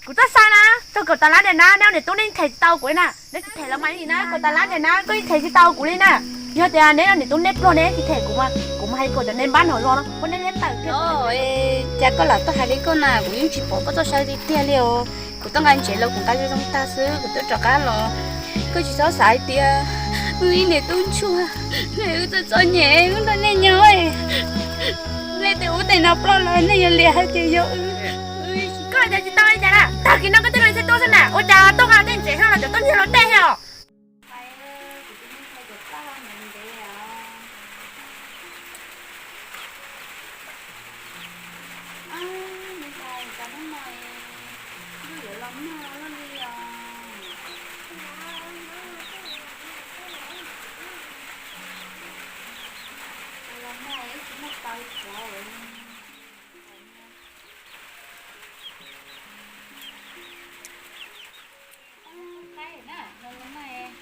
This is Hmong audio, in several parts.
Kuv txoj sa na, rau kaum tawm lab ntawm na, neb niam tub nej them tsis tau kuv li na, neb tsis them los mas li na, kaum tawm lab ntawm na koj yeej them tsis tau kuv li na. Yog tias neb niam tub neb pluag neb tsis them kuv mas kuv mas hais kom cov neb npab no los no, koj neb neb tawm kiag. Cas koj lam tuaj hais li koj na, kuv yeej tsis pom koj txoj sa tiag tiag li os. Kuv tuaj nqa ntsev los kuv nqa zoo zoo tag xwb, kuv twb rov qab los. Koj tsis txhob xav hais tias wb ib niam tub ntsuag, wb txom txom nyem wb nrog nej nyob, nej tes ub tes no ploj los nej yuav liam hais tias yog wb. Koj hais tias tsis tau li cas na, tag kis no koj thiaj li txhais tuaj xwb na, ua cas tuaj nqa tej ntsev no los cov tuaj nyiag luag tej thiab os. Qaib na, los los mas,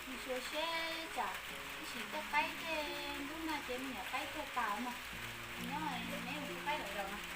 nws xyuas seb tsam ib sim tej qaib tej ntub no ces me nyuam qaib tuaj tas mas, nyob neb mus tua qaib lawm los mas.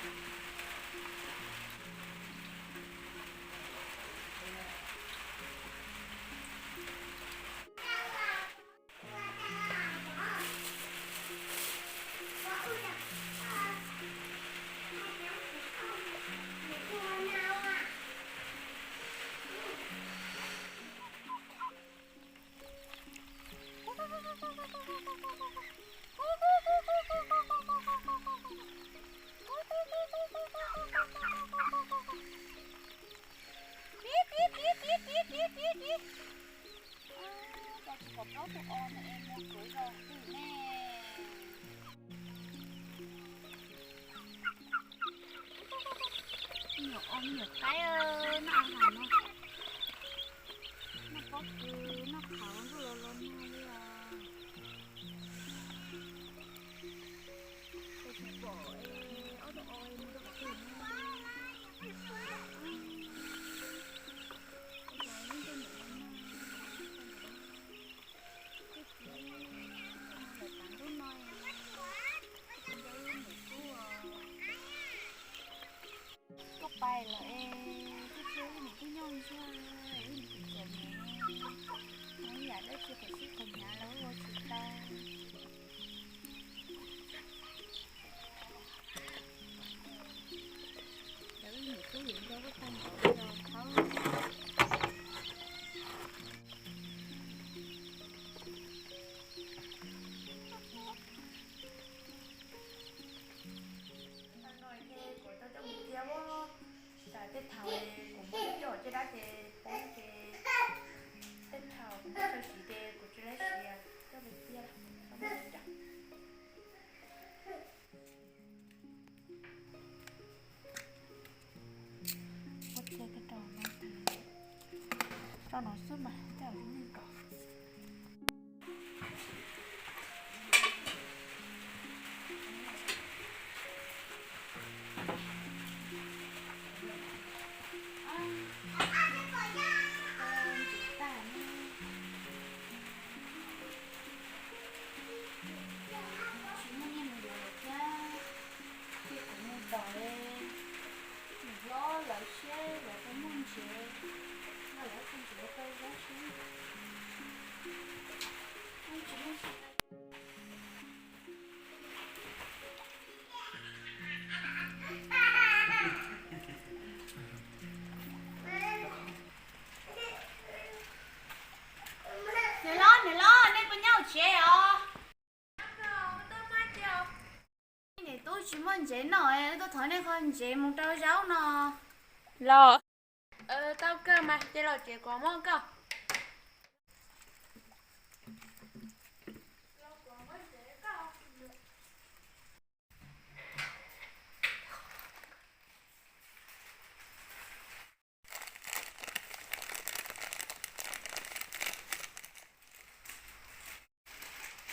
Tsis pom plaub tus o na es mus kuv zos twg ne. Me nyuam o me nyuam qaib noj a has no, noj pob kws noj qhauv ntuj los los nag li os. Tsis pom ob tug o mus rau qhov twg no. Tuaj pais lawm es twb tsis wb niam tub nyob ntsuag, wb niam tub txom nyem, mus yam dab tsi qhov sib qhov hnyav los wb ua tsis tau. Lawv wb niam tub yuav nrog wb tag nrho los thaub. Kuv tau coj mus thiab, tsam tej thaum kuv muab coj caj dab ces poob ces tej thaum kuv muab tso siv ces kuv tsis lab siav coj mus thiab. Ua txhia rau no, rau no xwb mas coj mus kom. Tsis muaj nyiaj mus yuav lawm thiab, ces kuv mus tom li mus hlob lawv siab lawv puas muaj ntsev, no lawv tus ntsev rau zaub siab. Niam hlob, niam hlob, nej puas nyob hauv tsev os? Niam tub tsis muaj ntsev noj, wb tuaj thov nej qho ntsev mus rau zaub no. Los, tau kawg mas, ces los tsev kuv muab koj.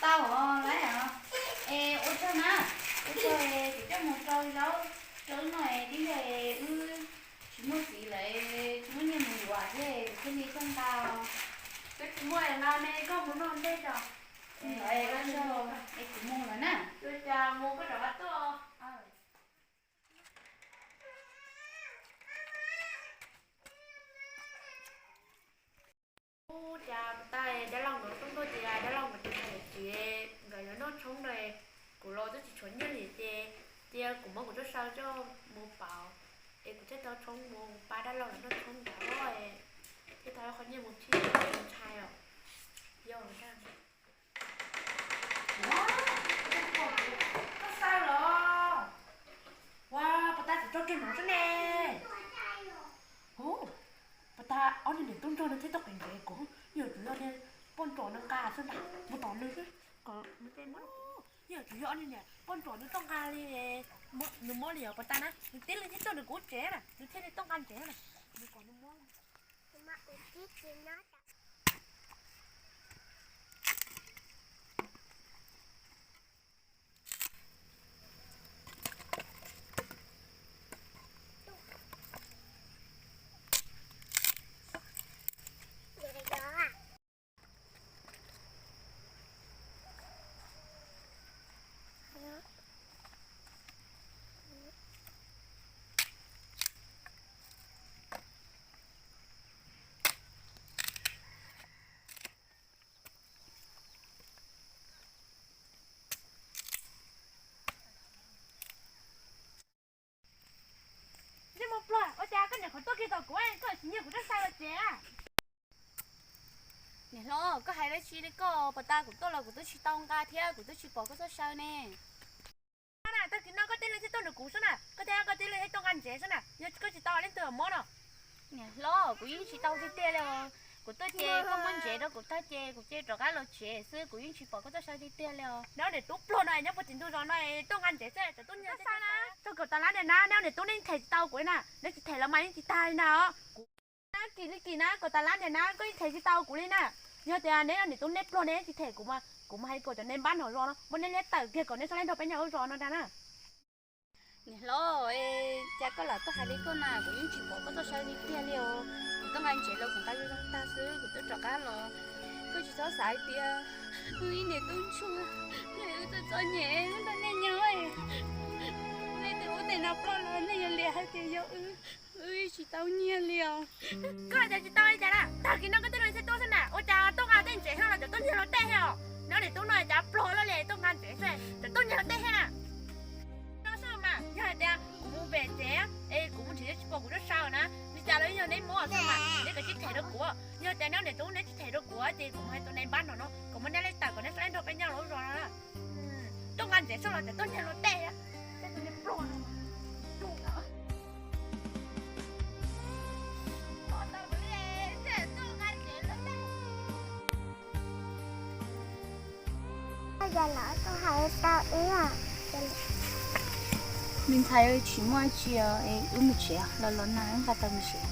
Tau os, lawm os. Es ua tsaug na, ua tsaug es kuv coj mus rau zaub rau no es tib yog wb tsis muaj txiv lawm, tsis muaj nyiaj mus yuav thiab kuv thiaj li tuaj nqa. Twb tsis muaj no ne, koj mus noj ntej tso. Ua tsaug es kuv mus lawm na. Ua cas mus koj rov qab tuaj. Cas puas tas dab laug nkawd tuaj ntuj ces dab laug nkawd tus txhais tsev nkawd yuav noj tshoob na, kuv los twb tsis tshuav nyiaj li ces cia kuv muab kuv txoj saw coj mus pauv es kuv thiaj tau tshoob mus pab dab laug lawv noj tshoob ntawd, thiaj tau qhov nyiaj mus phij ntshai os. Yog txoj saw los, ua puas tas kuv tso kiag no xwb ne. Puas tas ob niag niam tub nrog no thiaj tuaj qev ntsev kuv, yog tsuas yog niag poj nrog no nqa xwb ntag, mus tom nws xwb. Yog tsuas yog ob niag niam poj nrog no tuaj nqa li, nws muab li os puas tas na, nws tib leeg thiaj tuaj nws kuv tsev na, nws thiaj li tuaj nqa ntsev na, nws kom nws muab. Ntsej muag pluag, ua cas koj nyuam qhuav tuaj kiag tom kuv, koj tsis nyiag kuv txoj saw los tsev a? Niam hlob, koj hais dab tsi li koj? Puas tas kuv tuaj los kuv twb tsis tau nqa thiab kuv twb tsis pom koj txoj saw ne. Tag kis no koj tib leeg thiaj tuaj nrog kuv xwb na, koj thiab koj tib leeg thiaj tuaj nqa ntsev xwb na, yog koj tsis tau leej twg muab no. Niam hlob, kuv yeej tsis tau tiag tiag li os. Kuv tuaj ces koj muab ntsev rau kuv tag ces kuv cia rov qab los tsev xwb, kuv yeej tsis pom koj txoj saw tiag tiag li os. Neb ob niam tub pluag no nyob puag tim ntug zos no tuaj nqa ntsev xwb, txawm tuaj nyiag txog kaum tawm lab niag na, neb ob niam tub neb yeej them tsis tau kuv li na, neb tsis them los mas yeej tsis tag li na os. Kuv na, kim li kim na, kaum tawm lab niag na koj yeej them tsis tau kuv li na. Yog tias neb ob niam tub neb pluag neb tsis them kuv mas kuv mus hais kom cov neeg npab nram zos no muab neb liab tawm kiag kom neb txhob nrog peb nyob hauv zos no ntag na. Niam hlob, cas koj lam tuaj hais li koj na, kuv yeej tsis pom koj txoj saw tiag tiag li os. Kuv tuaj nqa ntsev los kuv nqa zoo zoo tag xwb, kuv twb rov qab los. Koj tsis txhob xav hais tias wb ib niam tub ntsuag, wb txom txom nyem wb nrog nej nyob. Nej tej ub tej no ploj los nej yuav liam hais tias yog wb, wb tsis tau nyiag li os. Koj hais tias tsis tau li cas na? Tag kis no koj twb los thiaj tuaj xwb na, ua cas tuaj nqa tej ntsev xwb los cov tuaj nyiag luag tej thiab os? Neb ob niam tub no cas pluag luaj li tuaj nqa ntsev xwb cov tuaj nyiag luag tej thiab na. No xwb mas yog hais tias kuv mus pem tsev es kuv mus nrhiav tsis pom kuv txoj saw na, li cas los yog neb muab xwb mas neb kav tsij them rau kuv. Yog tias neb ob niam tub neb tsis them rau kuv ces kuv mus hais tus neeg npab nram no kom muab neb liab tawm kom neb txhob nrog peb nyob hauv zos no. Tuaj nqa ntsev xwb los cov tuaj nyiag luag tej thiab. Yog los koj hais tau wb. Me ntxhais, tsis muaj dab tsi, wb mus tsev, los los nag wb nqa tau mus tsev.